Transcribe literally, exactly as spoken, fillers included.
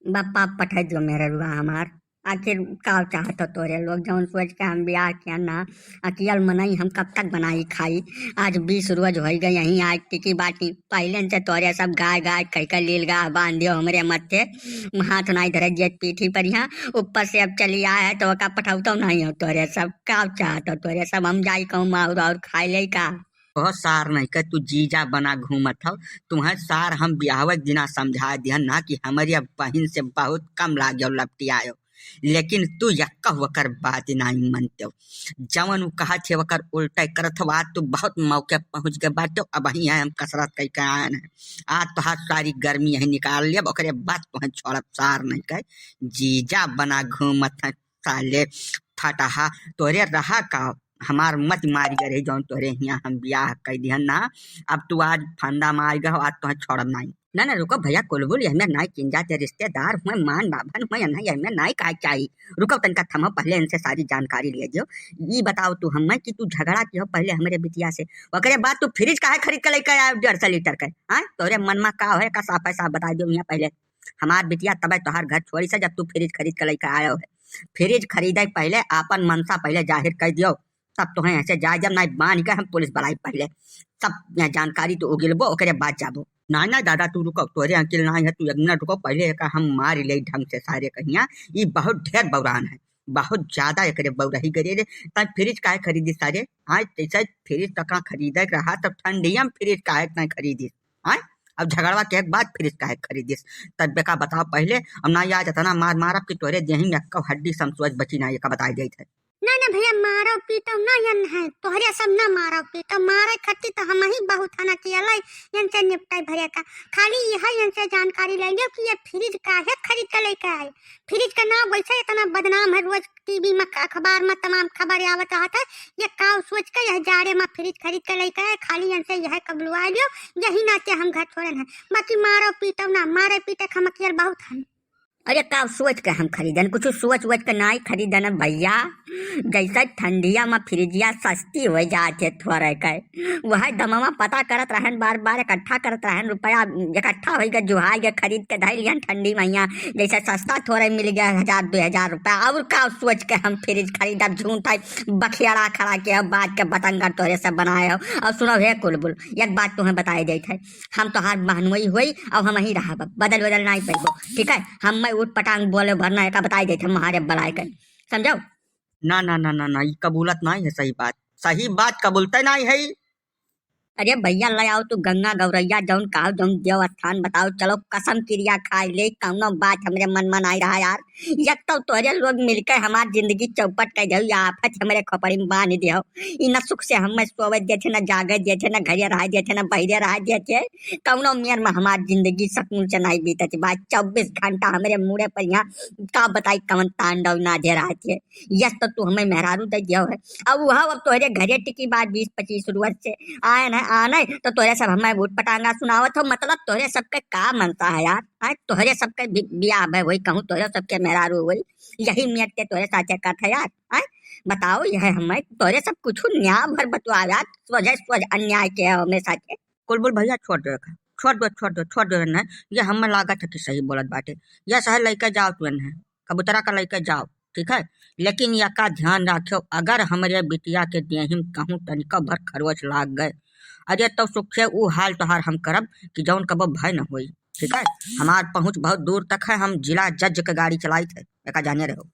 बापा पठाई दियो मेहररुआ हमार। आखिर का चाहत हो तोरे लोग, जौन सोच के हम बियाह किया ना, अकियल मनई हम कब तक बनाई खाई। आज बीस रोज होइ गए यहीं आए टिकी बाटी, पहले से तोरे सब गाय गाय कह के लील गा बांध दियो हमरे मत्थे, हाथ नाई धरे जियत पीठी पर यहाँ, ऊपर से अब चली आए है तो ओका पठौतो नहीं हो तोरे सब। का चाहत हो तोरे सब, हम जाई कहूँ माहुर और खाए ले का? ओह सार नहीं के तू जीजा बना घूमत हौ। तुम्हें सार हम बियाहवे के दिना समझा दिहन ना कि हमरी अब बहिन से बहुत कम लाग्यो लपटियायो, लेकिन तू यक्का वकर बात नहीं मनते हो। जवन उ कहत है वकर उल्टा करत हो। आज तू बहुत मौके पहुँच गए बाटे, अब वहीं है हम कसरत कई के आयन है। आज तोहार सारी गर्मी यहीं निकाल लियब, ओकरे बाद तोहें छोड़ब सार नहीं के। जीजा बना घूमत है साले फटाहा, तोरे रहा का हमार मत मारी गए रही, जौन तोरे हियाँ हम बियाह कई दिहन ना। अब तू आज फंदा मार गए हो, आज तोहें छोड़ब नाई। ना, ना, रुको भैया, कुलबुल, ये हमें नाई किन जाते, रिश्तेदार हुए, मान बाभन हुए, ना, ये हमें नाई काहे चाही। रुको, तनका थमो, पहले इनसे सारी जानकारी ले दियो। ई बताओ तू हमें कि तू झगड़ा कियो पहले हमरे बिटिया से, ओकरे बाद तू फ्रिज काहे खरीद के लेके आयो डेढ़ सौ लीटर के? हाँ, तोरे मन में का है, का साफ है, साफ बता दियो यहाँ पहले। हमार बिटिया तबे तोहार घर छोड़ी से, जब तू फ्रिज खरीद के लेके आयो है। फ्रिज खरीदे पहले आपन मनसा पहले जाहिर कर दियो, तब तोहें ऐसे जाए जब नाई बांध के हम पुलिस बुलाई पहले, तब यह जानकारी तू उगिलबो, ओकरे बाद जाबो। ना, ना दादा, तू रुको, तोरे अकिल ना है, तू एक मिनट रुको, पहले एका हम मार ले ढंग से सारे कहिया। ई बहुत ढेर बौरान है, बहुत ज्यादा एकरे बौराही करे रे। तब फ्रिज काहे खरीदी सारे? हाँ, जैसे फ्रिज तका खरीदे के रहा, तब ठंडिया में फ्रिज काहे नहीं खरीदी? हाँ, अब झगड़वा के एक बाद फ्रिज काहे खरीदिस? तब बेका बताओ पहले, अब ना आज इतना मार मारब कि तोरे देही में एक्को हड्डी समसोज बची ना, एका बताई देत है। ना, ना भैया, मारो पीटो ना यन है, तोहरे सब ना मारो पीटो, मारे खट्टी तो हम ही बहुत है ना कि अलाई यन से निपटाई भरे का। खाली यह यन से जानकारी ले लियो कि ये फ्रिज काहे खरीद के लेके आए। फ्रिज का नाम वैसे इतना बदनाम है, रोज टीवी में, अखबार में तमाम खबर आवत रहत है। ये का सोच के यह जाड़े में फ्रिज खरीद के लेके आए, खाली यन से यह कबलुआ लियो, यही नाते हम घर छोड़न है। बाकी मारो पीटो ना, मारे पीटे के हम अकियल बहुत है। अरे का सोच के हम खरीदन, कुछ सोच वोच के नाई खरीदन भैया। जैसे ठंडिया में फ्रिजिया सस्ती हो जात है थोड़े के, वह दमवा पता करत रहन, बार बार इकट्ठा करत रहन, रुपया इकट्ठा होइ गए, जुहाई गए, खरीद के धइ लिहन ठंडी मैया, जैसे सस्ता थोड़े मिल गया हजार दो हजार रुपया। और का सोच के हम फ्रिज खरीदब? झूठ है, बखेड़ा खड़ा के अब बात के बतंगड़ तोरे से बनाए हो। और सुनो हे कुलबुल, एक बात तुम्हें बताए देत है, हम तोहार बहनोई होई, अब हम ही रहब, बदल बदल नाई पैबो, ठीक है? हम मैं उठ पटांग बोले भरना एका बताई देत है, हमारे बलाए के, समझो? ना, ना, ना, ना, ना, ई कबूलत नाई है सही बात, सही बात कबूलते नाई है। अरे भैया, ले आओ तू गंगा गौरैया, जौन कहो, जौन देव स्थान बताओ, चलो कसम किरिया खाए ले, कौनो बात हमरे मन में नाई रहा यार। एक तो तोहरे लोग मिलके हमार जिंदगी चौपट कर देहो, या आफत हमरे खोपड़ी में बांध देहो। ई न सुख से हमें सोवे देथे, न जागे देथे, न घरे रहे देथे, न बहिरे रहे देथे। कौनो मेर में हमार जिंदगी सुकून से नाई बीतत बा। चौबीस घंटा हमरे मुड़े पर यहाँ का बताई कवन तांडव नाचे रहत है। यस तो तू हमें मेहरारू दे दियो है। अब वह अब तोहरे घरे टिकी बात बीस पच्चीस रोज से आए न आने तो तोहरे सब हमें उठ पटांगा सुनावत हो। मतलब तोहरे सबके का मनता है यार? आए तोहरे सबके बि-, बियाह भय वही कहूँ तोहरे सबके मेहरारू वही यही मेर ते तोहरे साथे कथ है यार। आए बताओ यह हमें तोहरे सब कुछ न्याय भर बतवा यार। सोझे सोझ अन्याय के है हमें साथे। कुलबुल भैया छोड़ दो, छोड़ दो, छोड़ दो, छोड़ दो न। ये हमें लागत है कि सही बोलत बाटे। ये सही लइके जाओ तू न, कबूतरा का लइके जाओ, ठीक है? लेकिन यका ध्यान रखियो, अगर हमरे बिटिया के देही में कहूँ तनिको भर खरोच लाग गए, अरे तो सुखे ऊ हाल तोहार हम करब कि जौन कबो भय न होई, ठीक है? हमार पहुँच बहुत दूर तक है, हम जिला जज के गाड़ी चलाइत है, एका जाने रहो।